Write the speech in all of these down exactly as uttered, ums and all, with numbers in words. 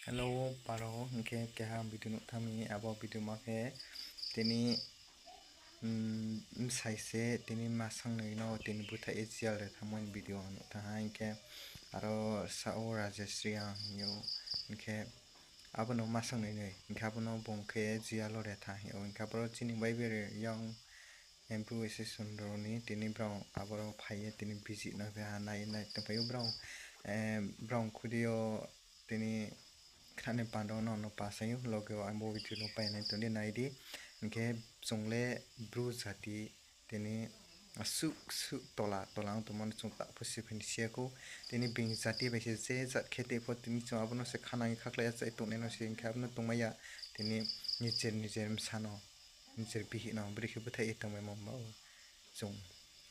Hello, paro, hing khe keha video nuh thanng mi, abo video ma khe tini, mm, bsai se tini masang noi no tini búthaih ye jail re thanngmo ni video ang nuh thanng ha, hing khe aro sa ou Rajesh Reang hing ou, hing khe abo no masang noi noi, hing khe abo no bung khe jail wo re thanng hing ou, hing khe aboro chini Y B A rao yang M P O S S rao ni tini brao aboro phai ye tini visit no khe ha nai ye nai tongpai ou brao, eh, brao khudi yo tini khnani panda no no pasai ou, loge wo ang bo video no painai tong di nai di. Hing khe chung le Bru jati tini asuh suh tola tola ong tongmo no chung ta pho si phi ni si ya khou. Tini being jati bai se je jat khe tei pho tini chung abo no se khanang ye khakhlai ya chai tongnai no se hing khe abo no tongmai ya tini nijer nijer bsa no nijer bihih no brekhe búthaih ye tongmaimo ba o chung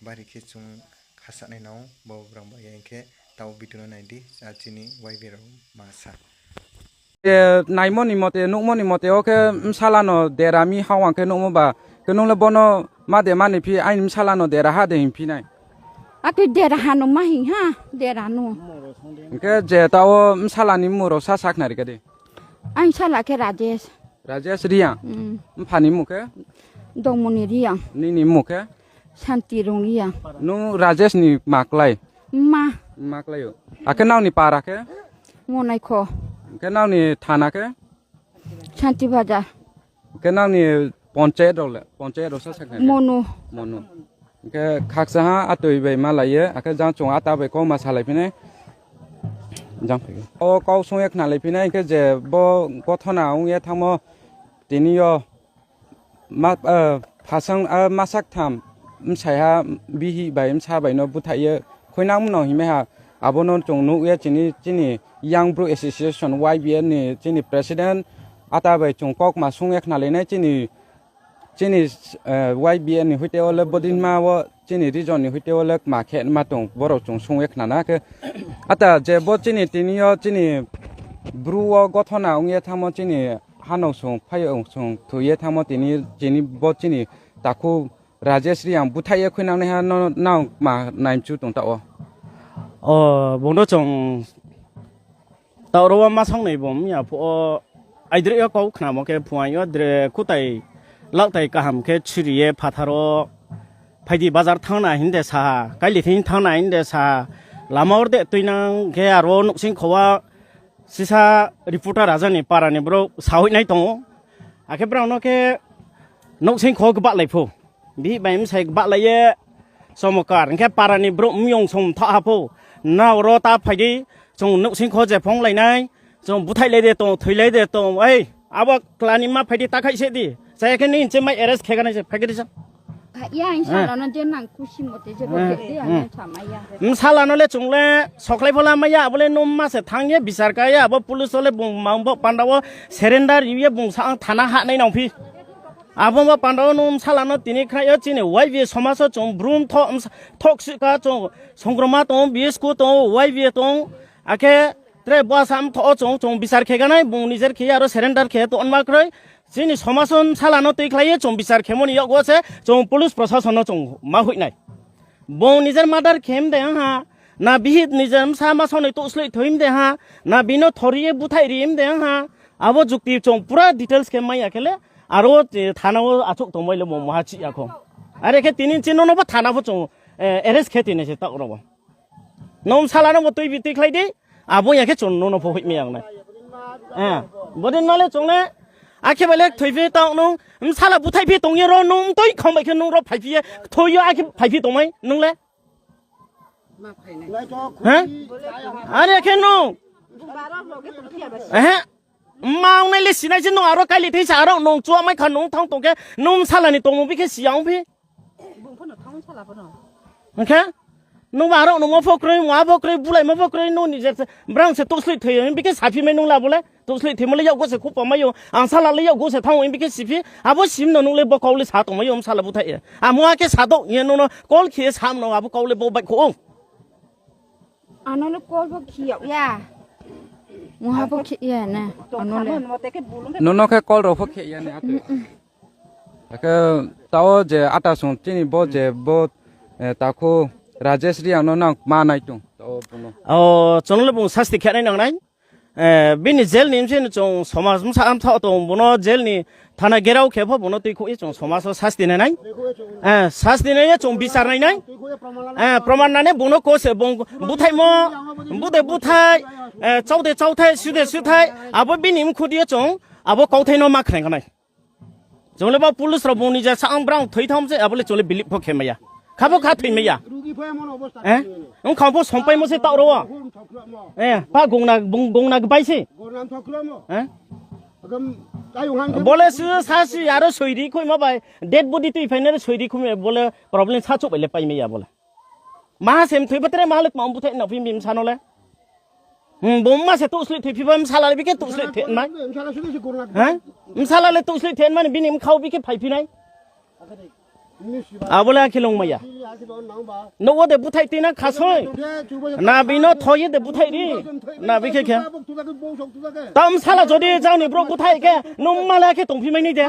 bari khe chung khasanai nang ou, bo brao ba ya hing khe taoh video no nai di, a chini Y B A rao ma sa. E, naimo ni mote, nuhmo ni mote, o khe bsala no dera mi ha ang khe nuhmo ba, khe nung le bo no ma de mani phi, aini bsala no dera ha de hing phi nai. Akhe dera ha no ma hing ha, dera no. Hing khe je taoh wo bsala ni mmung rao sa sakhnari khe di. Aini bsala khe Rajesh. Rajesh Reang. Mm. Mpha ni mmung khe? Dongmoni Reang. Nini mmung khe? Santi Rung Reang. Nung Rajesh ni ma klái? Ma. Ma klái ou. Akhe nrao ni para khe? Monaikho. Khe nrao ni thana khe? Santi Bazar. Khe nrao ni panchayat rao le, panchayat rao sa sakhnari? Monu. Monu. Hing khe khakcha ha atoi bai malai ye, akhe jang chung ata bai kau ma salai phi nai. Jang phai khe. O kau sung ye khnalai phi nai, hing khe je bo gothona ong ye thanngmo tini yo ma, eh, phasang, eh, masa ktham bsaiha bihih bai bsa bai no búthaih ye khuinang mano hingmai ha. Abo no chung nuh ye chini, chini Young Bru Association, Y B A ni chini president, ata bai chung kaukma sung ye khnalai nai chini chini, eh, Y B A ni hoite wo le bodinma wo chini region ni hoite wo le kma khe ma tong, borao chung sung ye khnana khe. Ata je bo chini tini yo chini Bru wo gothona ong ye thanngmo chini hanao sung, phayag sung thoi ye thanngmo tini, chini bo chini takhu Rajesh Reang búthaih ye khuinangnaiha no nang kma naimchu tong taoh wo. O, bung no chung taoh ro wo ma sangnai bung ya phuh wo, aidroih yo kau khnamo khe phuaing yo dre kutai laohtai kaham khe churi ye phathar wo phaidi bazar thanng na hing de sa ha, kailithing thanng na hing de sa ha, lama wo de tuinang khe aro nouhsing kho wa sisa reporter aja ni para ni brouh sahoihnai tong ou. Akhe brao no khe nouhsing kho gbahlai pho. Bihih bai bsai gbahlai ye chomokar. Hing khe para ni brouh myong song mthaoh ha pho. Nrao ro ta phai di, chung nouhsing kho je phonglai nai, chung búthaihlai de tong, thoilai de tong. Ei, abo kla ni ma phai di, ta khaih se di. Chaya khe nini nche mai arrest khe ganai se, phai khe di sa. Kha ya, hing sala no je nang khusi mote je bo khe di, ang thamai ya. Bsala no le chung le sokhlai pho lamai ya, abo le nung ma se thanng ye bichar ka ya, abo police wo le bung mang bo panda wo surrender ri ye bung sa ang thana hahnai nang phi. Abo bo panda wo nung bsala no tini khna yo chini Y B A somaj wo chung brum thoh, thoh ksih ka chung songroma tong, B S K tong, Y B A tong, akhe tre bsa mthoh wo chung, chung bichar khe ganai, bung nijer khe ye aro surrender khe tongma kroi. Chini somaj wo bsala no tuikhlai ye chung bichar khemo ni yakgu wo se chung police prosason no chung ma hoih nai. Bung nijer murder khe mde ang ha, na bihih nijer bsa ma sonoi touhsloih thoi mde ha, na bini thori ye búthaih ri mde ang ha, abo jukti chung pura details khe mai ya khe le, aro thana wo achouh tongmai le bo maha chih ya kho. Are khe tini chini no bo thana pho chung, eh, arrest khe tinai se taoh ro bo. Nung bsala no bo tuibi tuikhlai di, abo ya khe chung nung no pho hoihmai ya nai. Bodin ma le chung le, akhe bai le kthoi phi taoh nung, bsala búthaih phi tong ye ro nung mtoi khong bai khe nung ro phai phi ye, kthoi yo akhe phai phi tongmai nung le. Are khe nung. Mma ongnai le sinai se nung aro kailithing se aro nung chuamai kha nung thanng tong khe nung bsala ni tongmung bi khe si ya ong phi. Hing khe nungba aro nungmo pho kroi, mungha pho kroi, bulaimo pho kroi, nung nijer se brang se touhsloih thoi yo hing bi khe saphi mai nung la bo le. Touhsloih thoimo le yakgu se khupa mai yo, ang sala le yakgu se thanng hing bi khe siphi, abo sim no nung le bo kau le sa tongmai yo, bsala búthaih ye. Amo akhe sa douh hing ye nung no call khe ye sa mano, abo kau le bo baihkhouh ou. Ano le call pho khe yag ya. Mungha pho khe ya na. Ano le. Nono khe call rao pho khe ya ni atoi. Akhe taoh je ata song chini bo je bo, eh, takhu Rajesh Reang no nang ma nai tong. Taoh bung no. O, chung le bung sasti khe nai nang nai. Eh, bini jail ni bsing no chung somaj bsa bsa tong, bung no jail ni thana gerao khe pho bung no tuikhouh ye chung somaj wo sasti nai nai. Eh, sasti nai ye chung bichar nai nai. Eh, proman nani bung no ko se bung búthaimo, búde búthai, eh, chau de chauthai, su de suthai, abo bini mkhu di ye chung, abo kauthai no ma khnaing nai. Chung le ba police rao bung ni je sa ang brang thoi tham se, abo le chung le believe pho khe mai ya. Kha pho kha thoi mai ya. Eh? Ongkha pho sompaimo se taoh rao wo. Eh, pa gongna, bung gongna gbai se. Eh? Bo le su sa si aro soiri khuima bai, dead body tui phainai le soiri khuima bo le problem sa chouh bai le pai mai ya bo le. Maha se mthoi pha tre maha le tma búthaih na phi mi bsa no le. Hmm, bung ma se touhslih thoi phi ba bsala le bikhe touhslih thoi nai. Bsala le touhslih thoi nai, bini mkha wo bikhe phaiphi nai. Abo le akhe longmai ya. Nouh wo de búthaih tui na khasoi. Na bini no thoi ye de búthaih ri. Na bikhe khe. Tao bsala jodi jang ni brouh búthaih khe, nung ma le akhe tongphi mai nai de.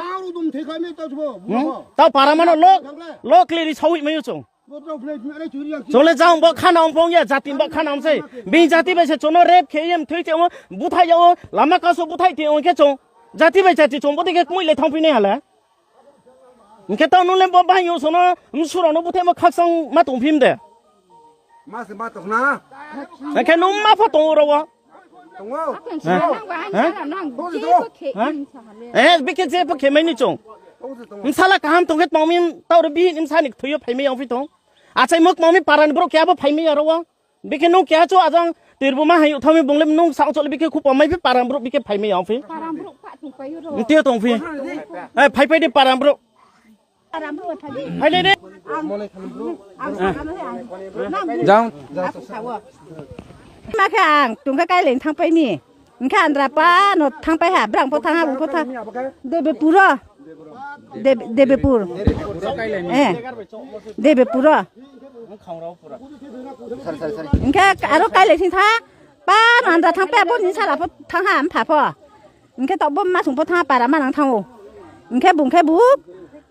Tao para ma no lo, lo kleri saoh hoih mai yo chung. Chung le jang bo khana ong phong ya, jati ba khana ong sei. Bini jati bai se chung no rape khe ye mthoi te ong, búthaih ya o, lama kaso búthaih te ong khe chung. Jati bai jati chung bo dei khe kmoih le thanngphi nai ha le. Hing khe tao nung le bo bahai yo chung no, msu rao no búthaihmo khakchang ma tongphi mi de. Akhe nung ma pho tong ou rao wo. Eh, bikhe je pho khe mai ni chung. Bsala kaham tong khe tma mi, taoh ro bihih ni bsa ni kthoi yo phai mai ya ongphi tong. Achaimo kma mi para ni brouh keha bo phai mai ya rao wo. Bikhe nung keha chu ajang tirbu ma hai youh thanng mi bung le nung saoh chouh le bikhe khupo mai phi para ni brouh bikhe phai mai ya ongphi. Mti yo tongphi. Eh, phaipai di para ni brouh. Phai le de. Jang. Ma khe ang tong khe kailai thanngpai mi. Hing khe andra pa no thanngpai ha, brang pho thanng ha, bung pho thanng. Debepur o. Debe-, Debepur. Eh. Debepur o. Hing khe aro kailai sing tha, pa no andra thanngpai, abo ni sala pho thanng ha, mpha pho. Hing khe taoh bo masung pho thanng ha, para manang thanng ou. Hing khe bung khe bu,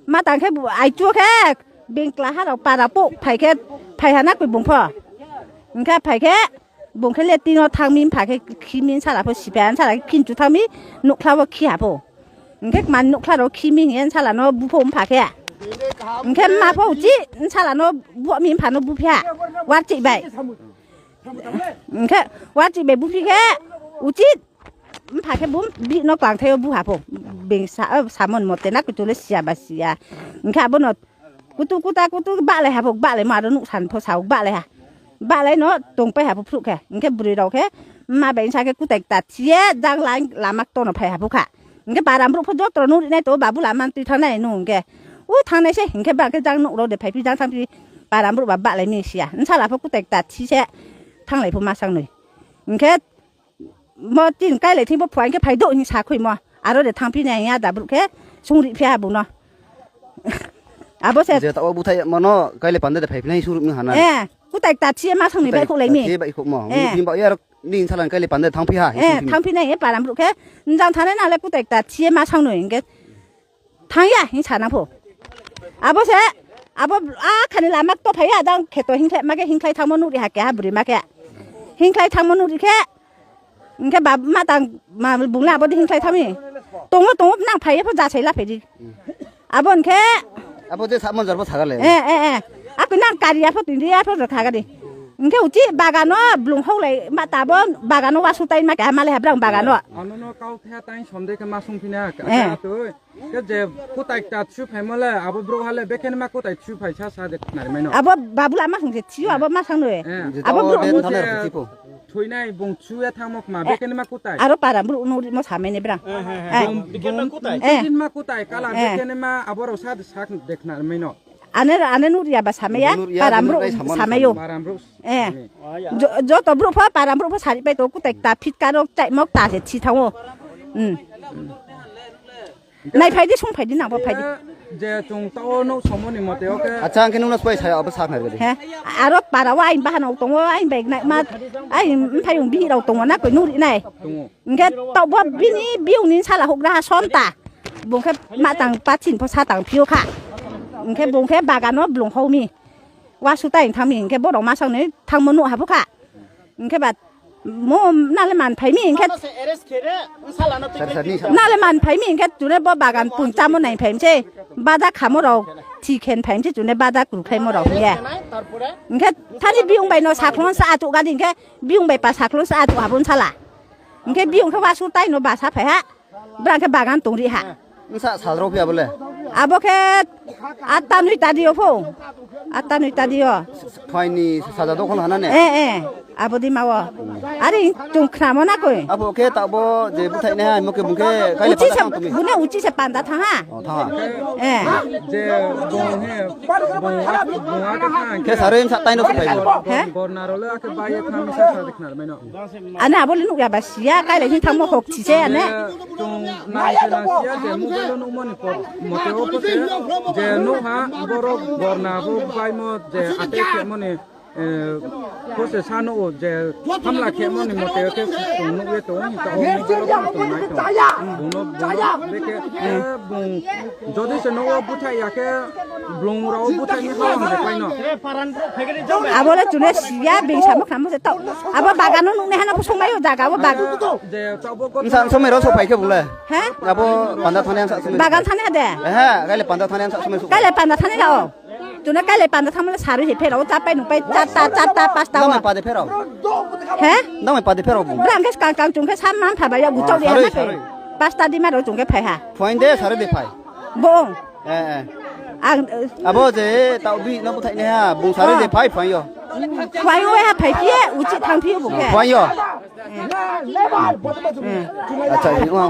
ma tang khe bu, aichu khe, bengkla ha rao para pouh phai khe, phai ha na koi bung pho. Hing khe phai khe, bung khe le tini no thanng mi mpha khe khi mi nsala pho siphai ha, nsala khe khinchu thanng mi, nouhkhla wo khi ha pho. Hing khe kma ni nouhkhla rao khi mi hing ye nsala no bu pho mpha khe. Hing khe mma pho uchih nsala no bu mi mpha no buphi ha. Warchih bai. Hing khe warchih bai buphi khe uchih mpha khe bu bihih no klangthai yo bu ha pho. Beng sa, samo ni mote na koi chung le si ya ba si ya. Hing khe abo no kutu kuta kutu bahlai ha pho, bahlaimo aro nuhsan pho sao bahlai ha. Bahlai no tongpai ha pho phruh khe. Hing khe broi rao khe mma bai bsa khe kutai kta thi ye jang la-, lama ktor no phai ha pho kha. Hing khe para brouh pho joto rao nung ri nai tong ou, babu lama tui thanng nai nung hing khe. U thanng nai se, hing khe brang khe jang nouh rao de phaiphi jang thanngphi para brouh ba bahlai mi si ya. Nsala pho kutai kta thi se thannglai pho ma sangnoi. Hing khe mo tin kailai thing pho phuaing khe phai douh hing sakhoimo. Aro de thanngphi nai hing ye ada brouh khe sungri phi ha bung no. Abo se. Je taoh wo búthaih mo no kailai panda de phaiphi nai sungri mi ha na. Eh, kutai kta thi ye ma sangnoi baihkhouhlai mi. Baihkhouhmo. Eh. Bini baoh ye aro ni nsala ni kailai panda de thanngphi ha. Eh, thanngphi nai hing ye para brouh khe. Njang thanng nai na le kutai kta thi ye ma sangnoi hing khe. Thanng ya hing sa nang pho. Abo se, abo a kha ni lama ktor phai ya, jang kheto hingkhlai ma khe hingkhlai thanngmo nuhri ha keha broi ma khe. Hingkhlai thanngmo nuhri khe, hing khe ba ma tang, ma bung le abo dei hingkhlai thanng mi. Tong ou, tong ou, nang phai ye pho jasai la phai di. Abo hing khe. Abo je sa manjar pho saga le. Eh, eh, eh. Akoi nang kari ya pho tini ya pho rkha ga di. Hing khe uchih bagan no blung haolai ma ta bo bagan no wasu tai ma keha ma le ha brang bagan no. Ano no kau the tang som de khe ma sungphi na, eh. Khe je kutai kta thu phaimo le, abo brouhha le bekhe ni ma kutai thu phai sa sa de khnari mai no. Abo babu la ma sung se thi ou, abo ma sangnoi. Eh. Abo brouh thoi nai bung thu ye thanngmo kma, bekhe ni ma kutai. Aro para brouh no rimo samai ni brang. Eh, eh, eh. Bung, bung, bekhe ni ma kutai, kala bekhe ni ma abo rao sa de sa de khnari mai no. Ane, ane nuhri ya ba samai ya, para brouh samai ou. Para brouh. Eh. Jo-, joto brouh pho, para brouh pho sari pai tong ou, kutai kta phit karo chaimo kta se thi thanng ou. Hmm. Nai phai di, sung phai di, nang pho phai di. Je chung taoh wo nouh somo ni mote, okay. Acha, ang khe nung no sbai sa ya, abo sa khnari di. He? Aro para wo aini bahanao tong ou, aini bai nai ma, aini mphaiyong bihih rao tong ou, na koi nuhri nai. Tong ou. Hing khe taoh bo bini biyong ni sala houhgra ha somta. Bung khe ma tang pachin pho sa tang phi ou kha. Hing khe bung khe bagan no blung hao mi. Wasu tai thanng mi, hing khe bo rao ma sangnoi thanngmo nuh ha pho kha. Hing khe ba Mo nale man phai mi hing khe. Nale man phai mi hing khe, chune bo bagan pung chámo nai phai mi se. Baja khamo rao thi khe phai mi se, chune baja krukhlaimo rao hing ye. Hing khe thani biyong bai no sakhlong sa achouh gadi hing khe, biyong bai pa sakhlong sa achouh habo nsala. Hing khe biyong khe wasung tai no basa phai ha. Brang khe bagan tongri ha. Bsa sajrao phi abo le? Abo khe atta noita di yo pho. Atta noita di yo. Phai ni saja dokhon hana ne? Eh, eh. Abo di ma wo. Are chung khnamo na koi. Abo khe tabo je búthaih nai ha, imo khe bung khe kaile panda thang tumi? Bune uchi se panda thang ha. O, thang ha. Eh. Je bung he, bung, bung ake thang khe sare msa tai no se phai bo. He? Gorna rao le ake bai ye thang sa sa de khna mai no. Ane abo le nuh ya ba si ya, kailai hing thanngmo hok thi se ane. Chung nang se nang si ya je mobile wo nuhmo ni por mote wo pho se je nuh ha, borok gorna bo baimo je attack khemo ni, eh, pho se sa nuh o je hamla khemo ni mote khe chung nuh ye tong, ta o mobile wo chung nai tong. Bung no, bung no bekhe, eh, bung Jodi se no o búthaih ya khe, blung rao o búthaih ni ha ang de pai no. Abo le chune si ya, bini samo khnamo se tau. Abo bagan no nuhnai hana pho songmai o jaga bo bag. Je tau bo Bsa somai rao sophai khe bung le? He? Abo panda thani ang sa somai. Bagan thani ha de? Ehe, kaile panda thani ang sa somai su. Kaile panda thani rao. Chune kaile panda thangmo le sarui se pherao, o chapai nungpai, charta, charta, pasta. Nang mai pade pherao? He? Nang mai pade pherao bung? Brang khe skang kang chung khe sam man phaba ya, guchau de sarui, ha na khe. Sarui. Pasta di ma rao chung khe phai ha. Phoin de, sarui de phai. Bo. Eh, eh. Ang, eh, abo je tau dui no búthaih nai ha, bung sarui de phai, phai yo. Phai yo ha, phai phi ye, uchih thang phi yo bung khe. Phai yo. Acha, ni wa.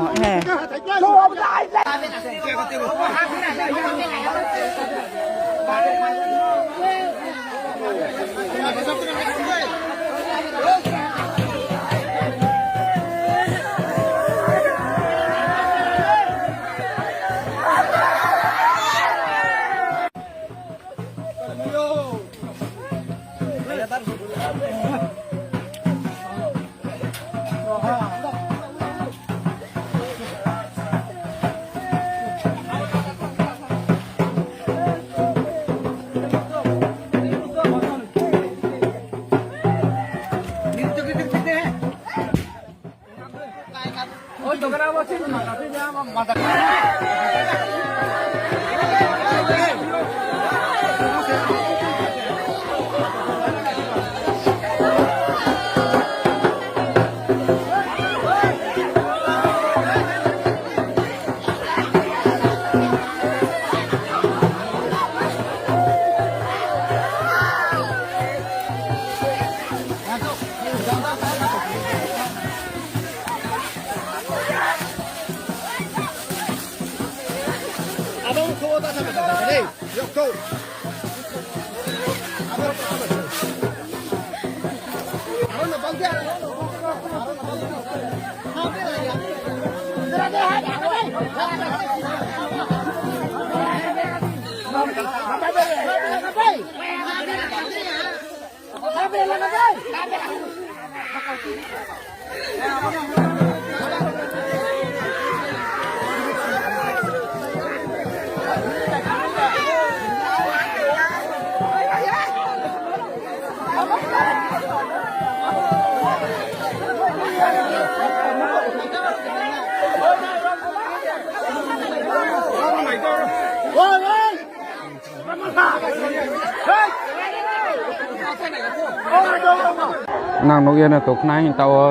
Nang nuh ye no tongkhnai hing taoh wo,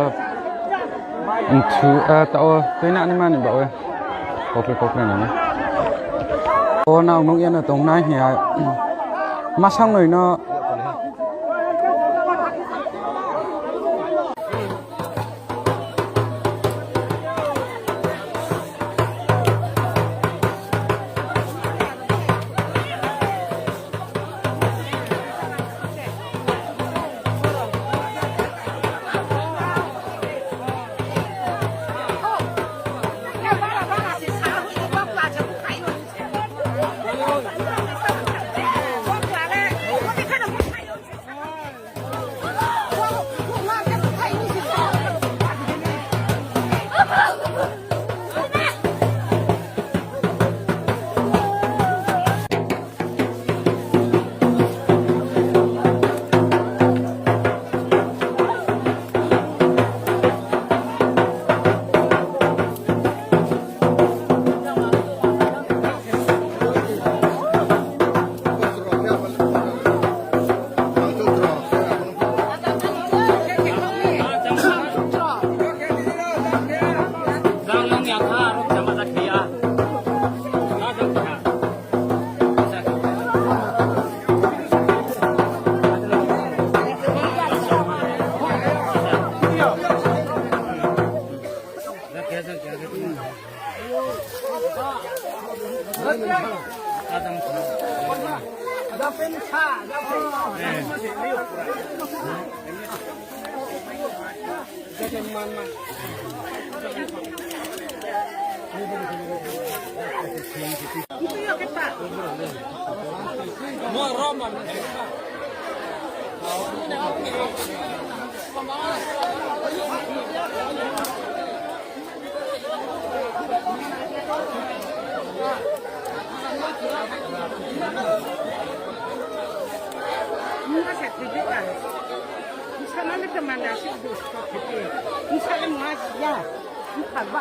mthu, eh, taoh wo tuinani mani baoh ye. Kokle kokle nang. O nang nuh ye no tongkhnai hing ya, masang noi no. Bsa no le kmana se dusto khe. Bsa le ma siya. Bsa ba.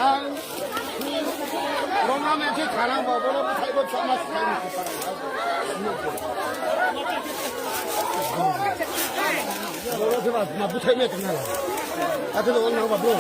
Ang rong na me se khanang ba, bo le bthai bo bsa ma siya ni se para. Bo le se ba, ma bthai me tong na la. Ate lo nang ba bro.